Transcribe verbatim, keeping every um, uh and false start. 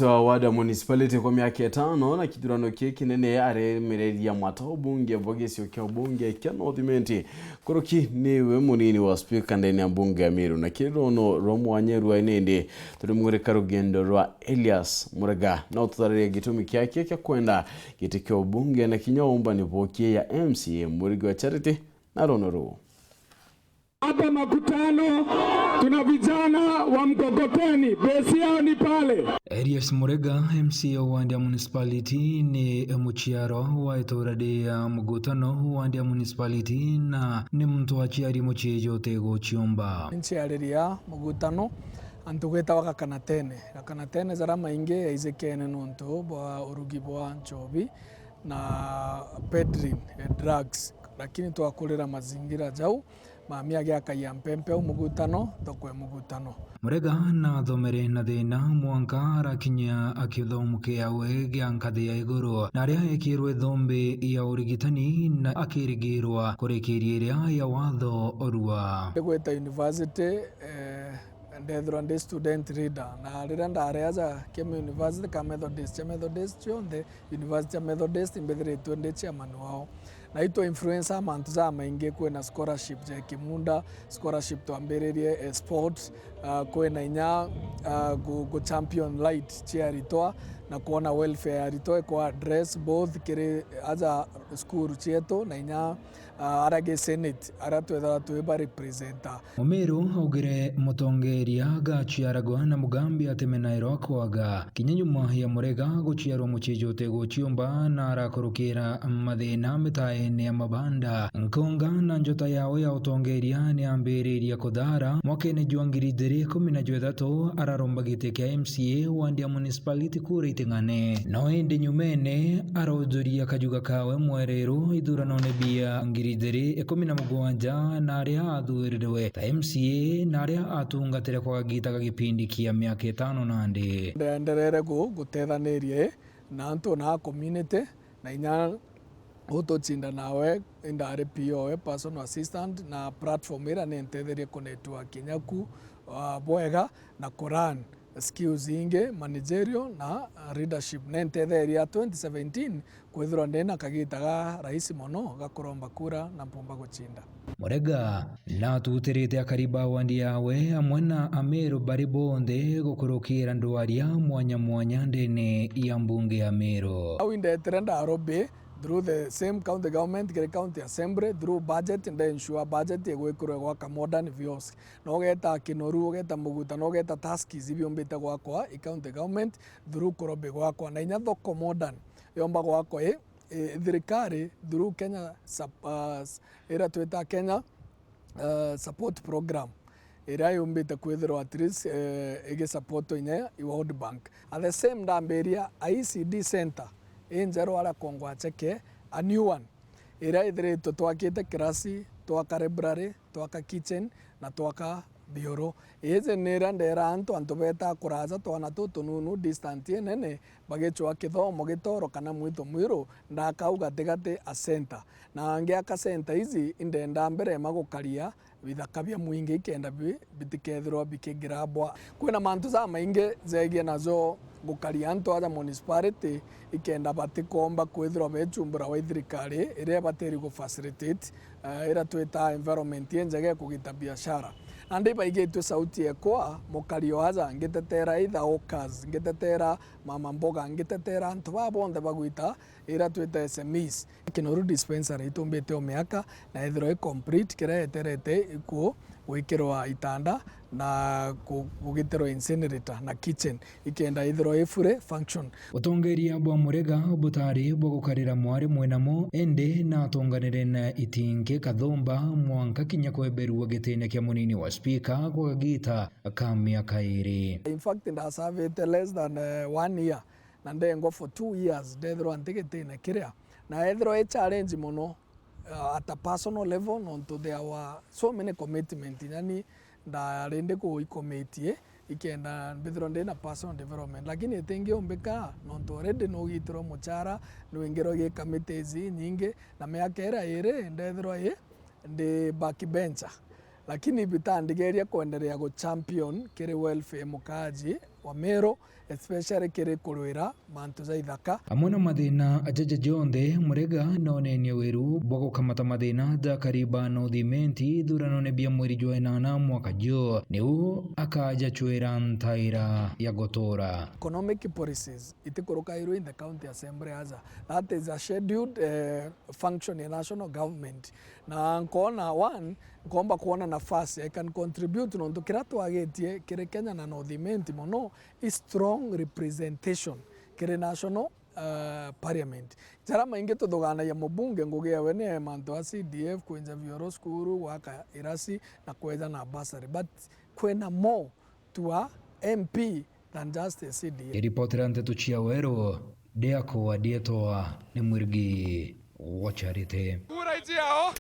Wa ward ya municipality kwa miaka itano na kithurano kii kinene aremereria mwata ubunge bwa gicio kia ubunge kia North Imenti. Nkuruki niwe munini wa speaker ndene ya mbunge ya Meru, na kiri runo rwa mwanya rwa inindi turimwirika rugendo rwa Elias Murega na ututariria gitumi kiake kia kwenda giti kia ubunge na kinya umbani bokie ya M C A Murigi wa Charity na runo ruu. Hapa Makutano tuna vijana wa mkokoteni, base yao ni pale. Elias Murega, M C A wa Ndia Municipality, ni muciarwa wa itura ria Mugutano wa Ndia Municipality na ni muntu aciari mucii jwa utego ciumba. Nciariria Mugutano, antu gwitawa Gakanatene. Gakanatene jara maingi yaijikene nontu bwa urugi bwa nchobi na peddling, eh, drugs, lakini twakurira mazingira jau. Mami agiakagia mpempe au Mugutano, thoko e Mugutano. Murega naathomere na thina mwanka arakinyia akithomo kiawe gia nkathi ya iguru, na aria ekirwe thombi ya urigitani na akirigirwa kurikiria iria ya watho orua. Ndigwita university, eh, ndethirwa ndi student leader, na riria ndari aja kia university ka Methodist, cia Methodist cionthe, University ya Methodist, imbithiritwe ndi chairman wao. Na itwa influencer mantu jamaingi, kwina scholarship ja Kimunda, scholarship twambiririe, eh, sport, ah, kwina inya, ah, gu, gu champion light cia aritwa, na kwona welfare ya aritwa ikwa address both kiri aja school cietu na inya, ah, ara gi senate, ara twethagwa twi ba representer. Mumiru augire mutongeria gaciaragwa na mugambi atimenairwa kwaga. Kinya nyuma ya Murega guciarwa mucii jwa utego ciumba na arakurukira mathina mitaene ya mabanda, nkonga na njota yawe ya utongeria ni ambiririe kuthara. Mwakene jwa ngiri ijiri ikumi na jwethatu araromba giti kia M C A wa Ndia Municipality kura iting'ane. No indi nyumene arojuria kajuga kawe mwereru ithuranone bia ngiri ijiri ikumi na mugwanja na aria athurirwe ta M C A na aria atungatire kwa kagiita ga gipindi kia miaka itano nandi. Ndenderere gu-, gutethaniria na antu na community, na inya utucinda nawe, indari P O we, personal assistant, na platform ira nintetherie kunetwork kinya ku, ah, bwega na ku run skills ingi, managerial na leadership. Nentetheria twenty seventeen kwithirwa ndina kagiita ga rahisi mono ga kuromba kura na mpumba gucinda. Murega natutirite akari ba wandi yawe amwe na Ameru bari bonthe gukurukira ndwaria mwanya mwanya ndene ya mbunge ya Meru. Au indetire ndarobi through the same county government kiri county assembly through budget, nde ensure budget igwikirwe gwaka modern kiosk. Na ugeta Kinoru, ugeta Muguta, na ugeta Tuskys ibiumbite gwakwa i county government through kurobi gwakwa. Na inya thoko modern yomba gwakwa i, i thirikari through Kenya sup-, uh, s-, ira twita Kenya, uh, support program, iria yumbite kwithirwa at least, eh, igisupportwa inya i World Bank. At the same ndambiria a E C D center injeru ara Kongwa Cheke, a new one, iria ithiritwe twakite kirasi, twaka library, twaka kitchen, na twaka bioro. Iji ni iria ndera antu, antu beta kuraja, twana tutununu, distant inene, bagicwa kithomo gitoro kana mwito mwiru, ndakau gatigati a center. Na ngiaka center iji, indenda mbere ma gukaria bithaka bia mwingi ikenda bi-, bitikethirwa bikigirabwa. Kwina mantu jamaingi jegie najo gukaria antu aja municipality ikenda batikomba kwithirwa bechumbura wa ithirikari iria ibatiri gu facilitate, eh, ira twita environment injega ya kugita biashara. Nandi baigitwe sauti ekwa, mukari o aja, ngitetera either hawkers, ngitetera mama mboga, ngitetera antu baa bonthe bagwita ira twita S M Es. Kinoru dispensary itumbite o miaka na ethirwa i complete, kiria yeterete iku gwikirwa itanda na ku-, kugitirwa incinerator na kitchen, ikenda ithirwa i fully function. Utongeria bwa Murega butari bwa gukarira mwari mwinamo, indi natonganire na itinki kathumba mwanka kinya kweberua gitine kia munini wa speaker gwa kagita ka miaka iri. In fact, ndasavite less than, eh, one year, na ndengwa for two years ndethirwa nti gitine kiria, na ethirwa i challenge mono, uh, at a personal level, nontu there were so many commitment inya ni ndari ndi kuicommit i, ikenda mbithirwa ndi na personal development, lakini itingiumbika nontu already nugitirwe muchara, nwingirwe gi committees inyingi, na miaka iria iri ndethirwa i ndi backbencher, lakini bitandigeria kwenderea gu champion kiri welfare mukaji wa Meru, especially kiri kurwira mantu ja ithaka. Amwe na mathina jaja jonthe, Murega noonenie wiru bwa gukamata mathina ja kariba na uthimenti ithuranone bia mweri jwa enana mwaka juu, niu akajacwira ntaira ya gutura. Economic policies itikurukairwe in the county assembly aja. That is a scheduled, eh, function ya national government. Na nkoona, one, nkoomba kwona nafasi I can contribute, nontu kiria twagitie kiri Kenya na North Imenti mono i strong representation kiri national, uh, parliament. Jaria maingi tuthugaanagia mubunge, ngugi yawe ni mantu a C D F, kwinja bioro cukuru, gwaka irasi na kweja na bursary. But kwina more to a M P than just a C D F. Iripotera nteto cia Weru, ndiakwa ndietwa ni Mwirigi wa Charity. Kura iji yao.